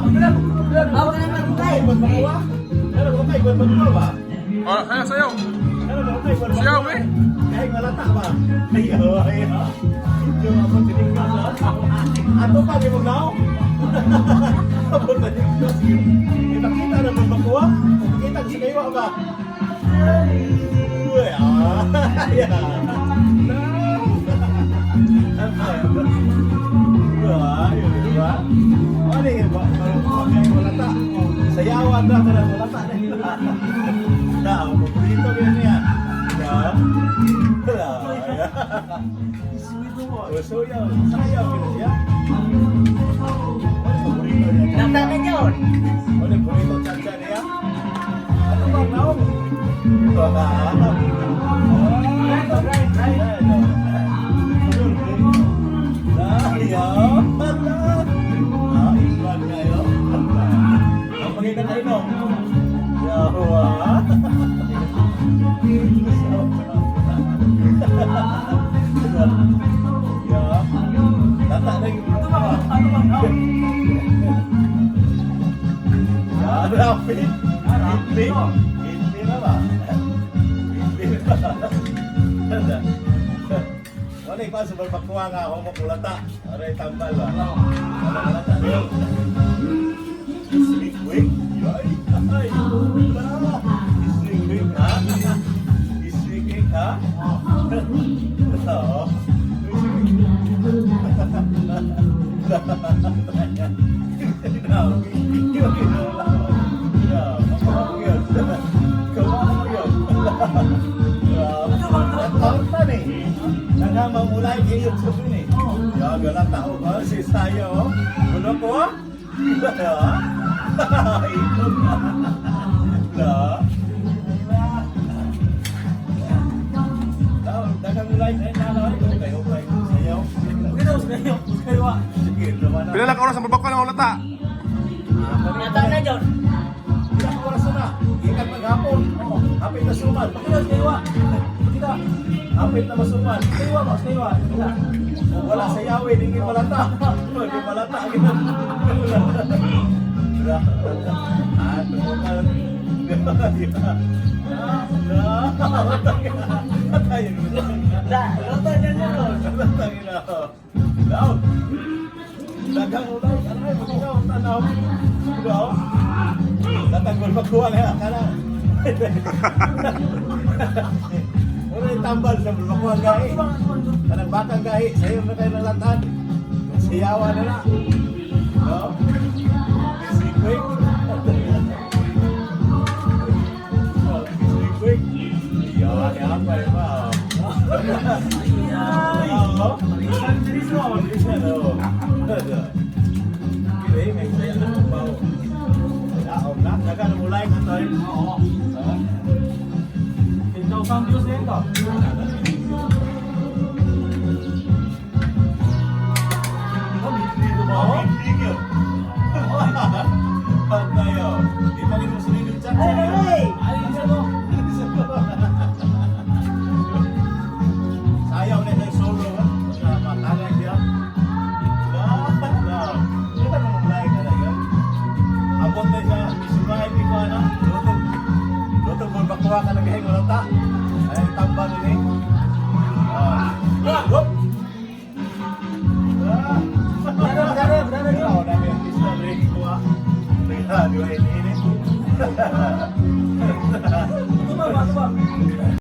Ako na lang kay. Barbacoa? Ano ba kay barbacoa ba? Oh, sayaw, sayaw. Ano ba kay barbacoa? Sayaw, eh. Kahit malata ba? Ay, oh, ay, oh. Yung ako tinignan, no? Ato pa, di mo nao? Abot na dito. Ipakita na barbacoa? Ipakita ko sa kayo ba? Uy, ah, yeah. Ah, yun, di ba? Ano yun ba? Parang okay, malata. Sayawan na, parang malata na yun. Na, paborito yun niya. Na? Na, oh, so yaw, sayaw yun siya. Ano paborito niya? Lata na yun. Ano paborito chacha niya? Ano ba naong? Ah, Rapi. Idli. Idli na ba? Idli na ba? Wala pa sa barbacoa nga ako makulata. Aray tambal ba? Wala kulata. Sneak week. Ay, ay. Wala. Sneak week ha? Sneak week ha? Oo. Mamulay kayo sa eh. Ya, galata ko ba si sayo. Gulo ko. Ikot. La. Dagang ulay ay nalay. Okay, okay. Sayo. Sige, naman na. Pila lang ka oras ang barbacoa ng ulata? Lata na yun. Ilang oras na? Ikan maghapon. Hapit na suman. Hapit na masuman. Wala sa yawe, di kayo malata. Di malata. Ah, tumutan. La, lata na yun. Daw. Dagang ulay, aray, magikaw, tanaw. Daw. Datang barbacoa nga, kana. Wala yung tambal sa barbacoa gahi. Kanang bakang gahi, sayo na kayo ng latan. Siyawa na na. No? Busy quick. Oh, busy quick. Yan, yan pa rin ba? Oo. Oo. Okay, may saya na ang bawo. Daog na, dagan mo like atoy. Oo. 10,000 views din to. Oo, bigyo. Pantayo. Di pa rin mo sinilip chat. Ay, ay. Ay, isa to. Sayaw na yung solo. Basta matanay siya. Lahat na. Kita mo like na yun. Abot na siya. Isumahin ni ko ano. Lutong. Lutong mo bakuha ka na gahing malata. Ay, tambal din eh. Ah. Whoop! Ah. Brother, brother, brother. Oh, dami ang pista, rin kuha. Di ba, ini?